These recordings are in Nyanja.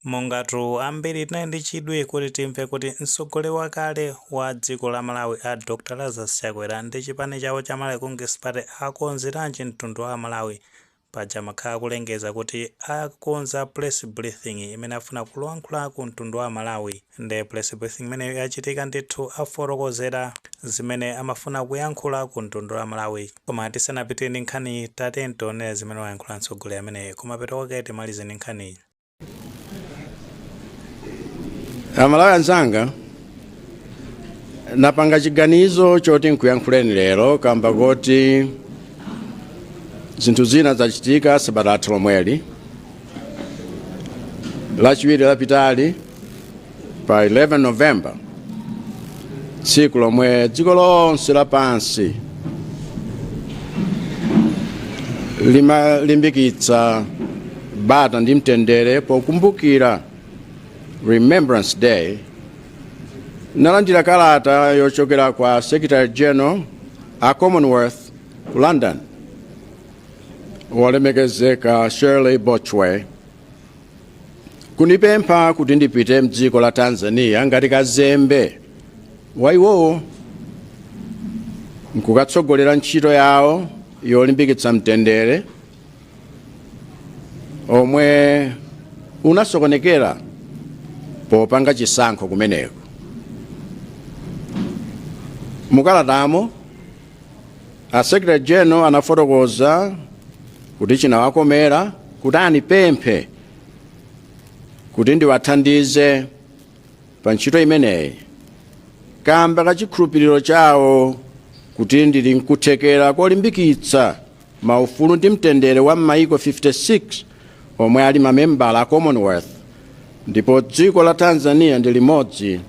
Mongatu ambiri tinali ndi chidwi kuti timve kuti mtsogoleri wakale wa dziko la Malawi a Dr Lazarus Chakwera ndi chipani chawo cha Malawi Congress Party akonzeranji mtundu wa Amalawi. Paja amakhala akulengeza kuti akonza press briefing imene afuna kulankhula ku mtundu wa Amalawi. Nde press briefing imeneyo yachitika ndithu, afotokozera zimene amafuna kuyankhula ku mtundu wa Amalawi. Koma tisanapite ndi nkhaniyi, tatiyeni tionere zimene wayankhula mtsogoleri ameneyi. Kumapeto kwake timalize ndi nkhaniyi. Amalawi anzanga, napanga chiganizo choti nkuyankhuleni lero kamba koti zinthu zina zachitika sabata latha lomweli. Lachiwiri lapitali pa 11 November, tsiku lomwe dziko lonse lapansi limalimbikitsa bata ndi mtendere pokumbukira Remembrance Day, nalandira kalata yochokera kwa Secretary General a Commonwealth ku London, wolemekezeka Shirley Botchwey, kunipempha kuti ndipite mdziko la Tanzania ngati kazembe wa iwowo nkukatsogolera ntchito yawo yolimbikitsa mtendere omwe unasokonekera popanga chisankho kumeneko. Mukalatamo a Secretary General anafotokoza kuti chinawakomera kuti anipemphe kuti ndiwathandize pa ntchito imeneyi kamba ka chikhulupiriro chawo kuti ndili nkuthekera kolimbikitsa maufulu ndi mtendere wa m'mayiko 56 omwe ali mamembala a Commonwealth, ndipo dziko la Tanzania ndi limodzi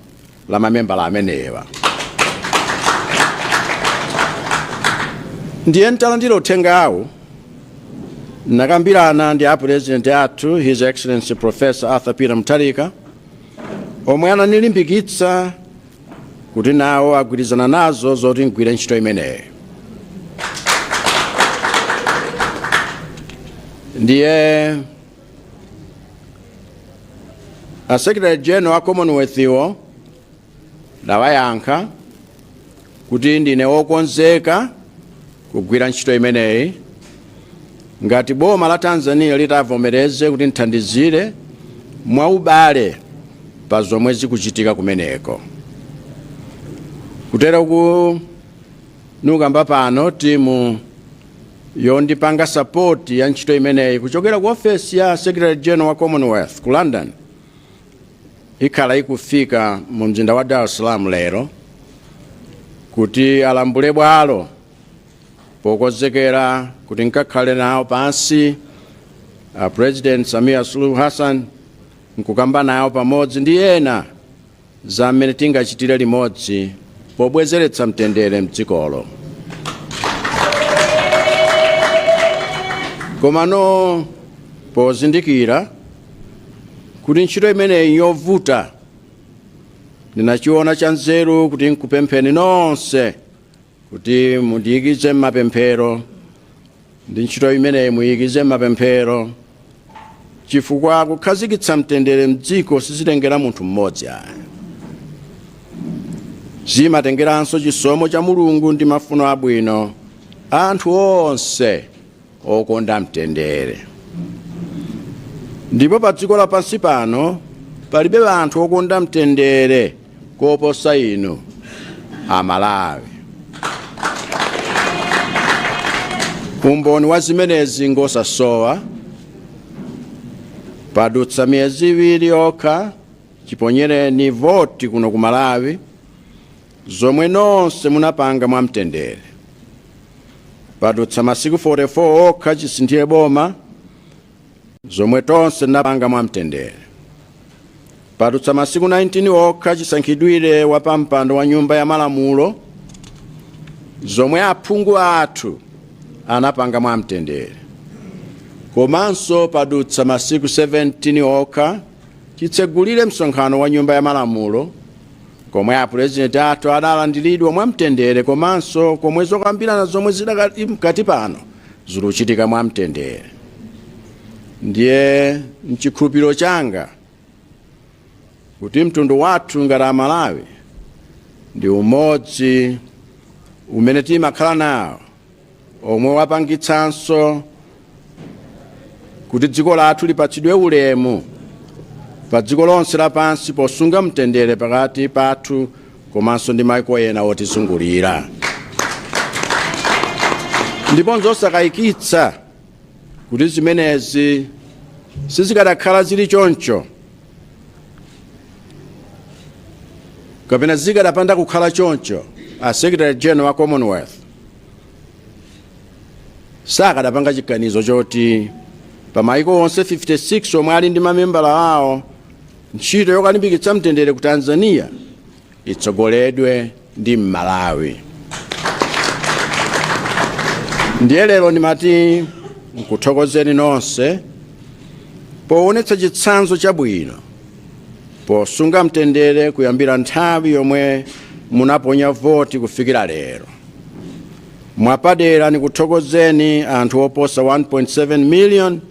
la mamembala amenewa. Ndiye ntalandira uthengawu, nakambirana ndi a president athu, His Excellency Professor Arthur Peter Mutharika, omwe ananilimbikitsa kuti nawo agwirizana nazo zoti ngwire ntchito imeneyi. Ndiye a Secretary General a Commonwealth iwo ndawayankha kuti ndine wokonzeka kugwira ntchito imeneyi ngati boma la Tanzania litavomereze kuti nthandizire mwaubale pa zomwe zikuchitika kumeneko. Kuteroku nukamba pano, timu yondipanga sapoti ya ntchito imeneyi kuchokera ku ofesi ya Secretary General wa Commonwealth ku London ikhala ikufika mu mzinda wa Dar es Salaam lero kuti alambule bwalo pokonzekera kuti nkakhale nawo pansi a President Samia Suluhu Hassan nkukamba nawo pamodzi ndi ena za mmene tingachitire limodzi pobwezeretsa mtendere mdzikolo. Komano pozindikira kuti ntchito imeneyi yovuta, ndinachiona cha nzeru kuti nkupempheni nonse kuti mundiyikize m'mapemphero ndi ntchito imeneyi muyikize m'mapemphero, chifukwa kukhazikitsa mtendere mdziko sizitengera munthu mmodzi ayi, zimatengeranso chisomo cha Mulungu ndi mafuno abwino a anthu onse okonda mtendere. Ndipo pa dziko lapansi pano palibe anthu okonda mtendere koposa inu Amalawi. Umboni wa zimenezi ngosasowa. Padutsa miyezi 2 yokha chiponyereni voti kuno ku Malawi, zomwe nonse munapanga mwamtendere. Padutsa masiku 44 okha chisinthire boma, zomwe tonse tinapanga mwamtendere. Padutsa masiku 19 okha chisankhidwire wapampando wa nyumba ya malamulo, zomwe aphungu athu anapanga mwamtendere. Komanso padutsa masiku 17 okha chitsegulire msonkhano wa nyumba ya malamulo, komwe apurezidenti athu adalandiridwa mwamtendere, komanso komwe zokambirana zomwe zidakali mkati pano zikuchitika mwamtendere. Ndiye mchikhulupiriro changa Kuti mtundu wathu ngati Amalawi ndi umodzi umene timakhala nawo omwe wapangitsanso kuti dziko lathu lipatsidwe ulemu pa dziko lonse lapansi posunga mtendere pakati pathu komanso ndi maiko ena otizungulira. Ndipo nzosakayikitsa kuti zimenezi sizikadakhala zili choncho kapena zikadapanda kukhala choncho, a Secretary General wa Commonwealth sakadapanga chiganizo choti pa maiko onse 56 omwe ali ndi mamembala awo, ntchito yokalimbikitsa mtendere ku Tanzania itsogoledwe ndi Mmalawi. Ndiye lero ndimati nkuthokozeni nonse poonetsa chitsanzo chabwino posunga mtendere kuyambira nthawi yomwe munaponya voti kufikira lero. Mwapadera nikuthokozeni anthu oposa 1.7 million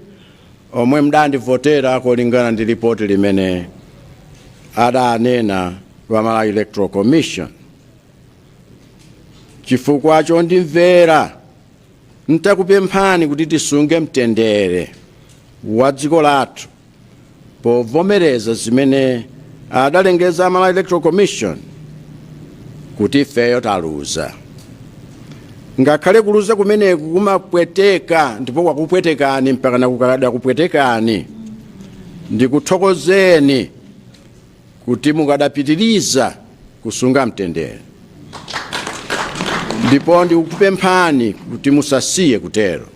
omwe mudandivotera kolingana ndi lipoti limene adanena wa Malawi Electoral Commission, chifukwa chondimvera ntakupemphani kuti tisunge mtendere wa dziko lathu povomereza zimene adalengeza Malawi Electoral Commission kuti ifeyo taluza. Ngakhale kuluza kumeneku kumapweteka ndipo kwakupwetekani mpaka nakukada kupwetekani, ndikuthokozeni kuti mukadapitiriza kusunga mtendere, ndipo ndikukupemphani kuti musasiye kutero,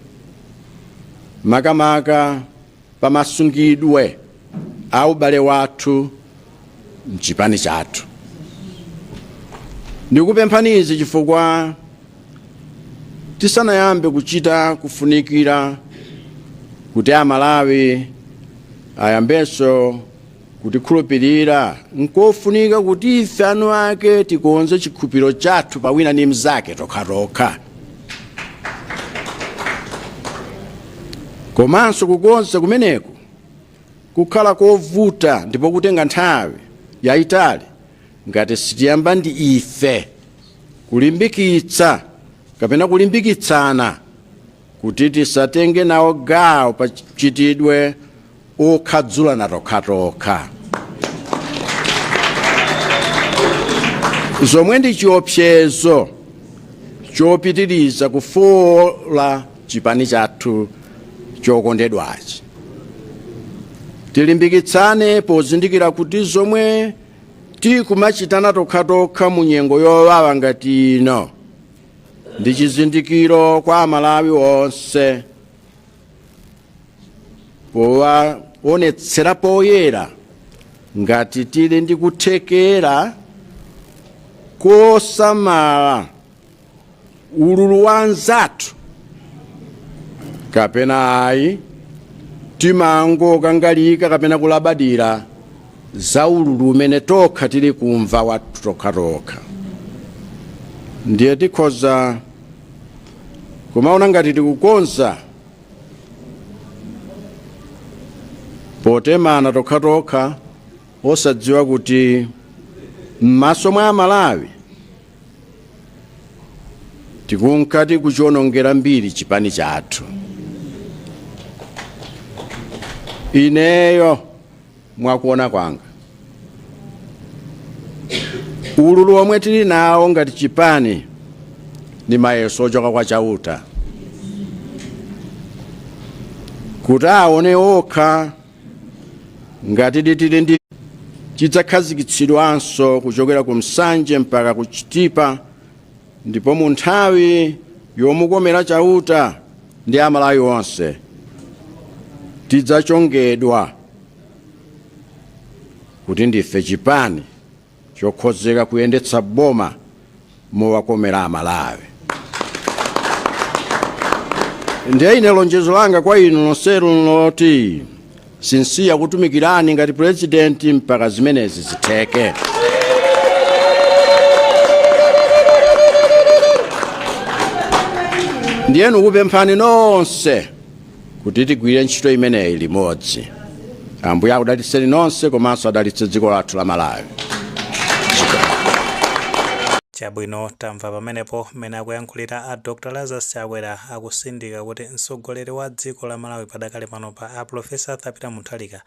makamaka pamasungidwe a ubale wathu mchipani chathu. Ndikupemphani izi chifukwa tisanayambe kuchita kufunikira kuti Amalawi ayambenso kutikhulupirira, nkofunika kuti ife eni ake tikonze chikhulupiriro chathu pa wina ndi mnzake tokhatokha. Komanso kukonza kumeneku kukhala kovuta ndipo kutenga nthawi yayitali ngati sitiyamba ndi ife kulimbikitsa kapena kulimbikitsana kuti tisatenge nawo gawo pa mchitidwe okhadzulana tokhatokha, zomwe ndi chiopsezo chopitiriza kufola chipani chathu chokondedwachi. Tilimbikitsane pozindikira kuti zomwe tikumachitana tokhatokha mu nyengo yowawa ngati ino ndi chizindikiro kwa Amalawi onse, powaonetsera poyera ngati tili ndi kuthekera kosamala ululu wa anzathu kapena ayi, timangokangalika kapena kulabadira za ululu umene tokha tili kumva wathu tokhatokha. Ndiye tikhoza kumaona ngati tikukonza potemana tokhatokha, osadziwa kuti m'maso mwa Amalawi tikunka tikuchionongera mbiri chipani chathu. Ineyo mwakuona kwanga, ululu omwe tili nawo ngati chipani ndi mayeso ochoka kwa Chauta kuti aone okha ngati tili ndi chidzakhazikitsidwanso kuchokera ku Nsanje mpaka ku Chitipa, ndipo mu nthawi yomukomera Chauta ndi Amalawi onse tidzachongedwa kuti ndife chipani chokhozeka kuyendetsa boma mowakomera Amalawi. Ndiye ine lonjezo langa kwa inu nonsenu loti sinsiya kutumikirani ngati purezidenti mpaka zimenezi zitheke. Ndiye ndikupemphani nonse kuti tigwire ntchito imeneyi limodzi. Ambuye akudalitseni nonse komanso adalitse dziko lathu la Malawi. Chabwino, tamva pamenepo mmene akuyankhulira a Dr Lazarus Chakwera, akusindika kuti mtsogoleri wa dziko la Malawi padakali panopa, a Professor Arthur Peter Mutharika,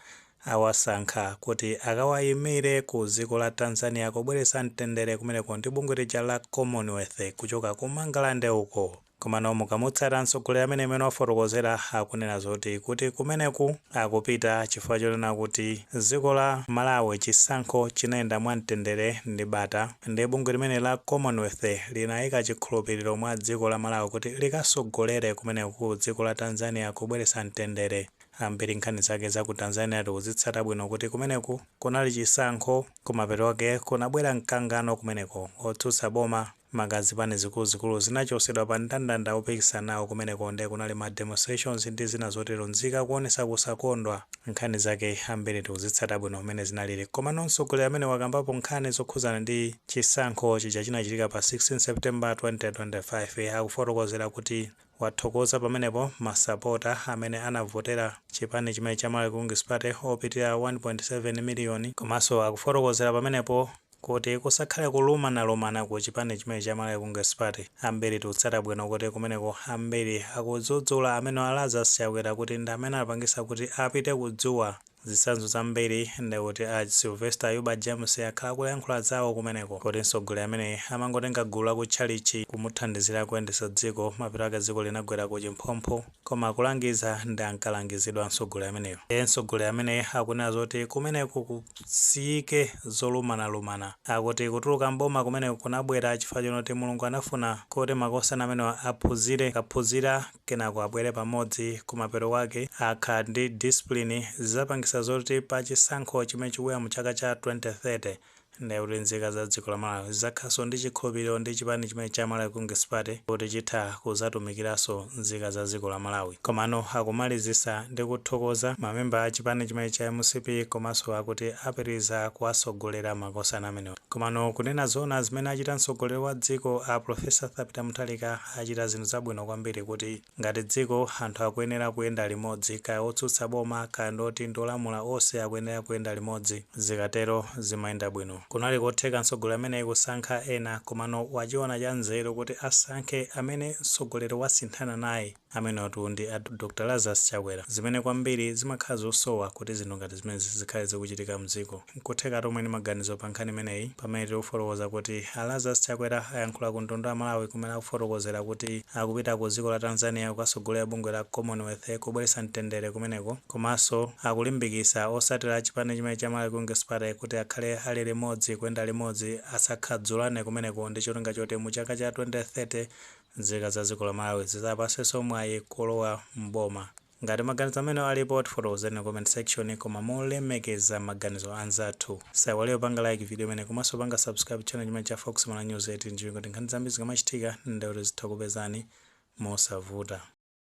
awasankha kuti akawayimire ku dziko la Tanzania kubweretsa mtendere kumeneko ndi bungwe lija la Commonwealth kuchoka ku Mangalande uko. Komano mukamutsata mtsogoleri amene imene wafotokozera, akunena zoti kuti kumeneku akupita chifukwa chonena kuti dziko la Malawi chisankho chinayenda mwamtendere ndi bata, ndi bungwe limene la Commonwealth linayika chikhulupiriro mwa dziko la Malawi kuti likasogolere kumeneku ku dziko la Tanzania kubweretsa mtendere. Ambiri nkhani zake za ku Tanzania tikuzitsata bwino kuti kumeneku kunali chisankho, kumapeto ake kunabwera mkangano kumeneko, otsutsa boma, magazipani zikuluzikulu zinachosedwa pa mndandanda opikisana nawo kumeneko, ndi kunali ma demonstrations ndi zina zotero, nzika kuonesa kusakondwa. Nkhani zake ambiri tikuzitsata bwino mmene zinalili. Komano mtsogoleri amene wakambapo nkhani zokhuzana ndi chisankho chija chinachitika pa 16 September 2025, akufotokozera kuti wathokoza pamenepo masapota amene anavotera chipani chimene cha Malawi Congress Party opitirira 1.7 miliyoni, komanso akufotokozera pamenepo kuti kusakhale kulumanalumana ku chipani chimene cha Malawi Congress Party. Ambiri tikutsata bwino kuti kumeneko ambiri akudzudzula amene a Lazarus Chakwera kuti ndi amene anapangisa kuti apite kudzuwa. Zitsanzo zambiri ndikuti a Sylvester Ayuba James akhala kuyankhula zawo kumeneko kuti mtsogoleri amene amangotenga gulu la kutchalichi kumuthandizira kuyendetsa dziko, mapeto ake dziko linagwera ku chimphompho, koma kulangiza ndi ankalangizidwa mtsogoleri ameneyo. Iye mtsogoleri amene akunena zoti kumeneko kusiyike zolumanalumana. Akuti kutuluka mboma kumeneko kunabwera chifukwa chonoti Mulungu anafuna kuti makosana amenewa aphunzire, akaphunzira kenako abwere pamodzi. Kumapeto kwake akhala ndi discipline, zizapangisa zoti pa chisankho chimene chikubwera mu chaka cha 2030, ndikuti nzika za dziko la Malawi zidzakhalanso ndi chikhulupiriro ndi chipani chimene cha Malawi Congress Party kuti chitha kuzatumikiranso nzika za dziko la Malawi. Komano akumalizisa ndi kuthokoza mamemba a chipani chimene cha MCP, komanso akuti apitiriza kuwasogolera makosana amenewa. Komano kunena zona, zimene achita mtsogoleri wa dziko a Professor Arthur Peter Mutharika, achita zinthu zabwino kwambiri, kuti ngati dziko anthu akuyenera kuyenda limodzi, kaya otsutsa boma, kaya ndoti ndolamula, onse akuyenera kuyenda limodzi. Zikatero zimayenda bwino. Kunali kotheka mtsogoleri ameneyi kusankha ena, komano wachiona cha nzeru kuti asankhe amene mtsogoleri wasinthana naye, amenetu ndi a Dr Lazarus Chakwera, zimene kwambiri zimakhala zosowa kuti zinthu ngati zimenezi zikhale zikuchitika mdziko. Nkutheka tomwe ndi maganizo pa nkhani imeneyi, pamene tikufotokoza kuti a Lazarus Chakwera ayankhula ku mtundu wa Malawi, kumene akufotokozera kuti akupita ku dziko la Tanzania kukasogolera bungwe la Commonwealth kubweretsa mtendere kumeneko, komanso akulimbikitsa osatira chipani chimene cha Malawi Congress Party kuti akhale ali limodzi, kuyenda limodzi, asakhadzulane kumeneko, ndi cholinga choti mu chaka cha 2030 nzika za dziko la Malawi zidzapasenso mwayi kulowa mboma. Ngati maganizo amene alipo, tifotokozeni comment section, koma molemekeza maganizo anzathu. Saiwale panga like video imene, komanso panga subscribe channel chimene cha Fox Mala News 18, kuti nkhani zambiri zikamachitika ndekuti zitha kupezani mosavuta.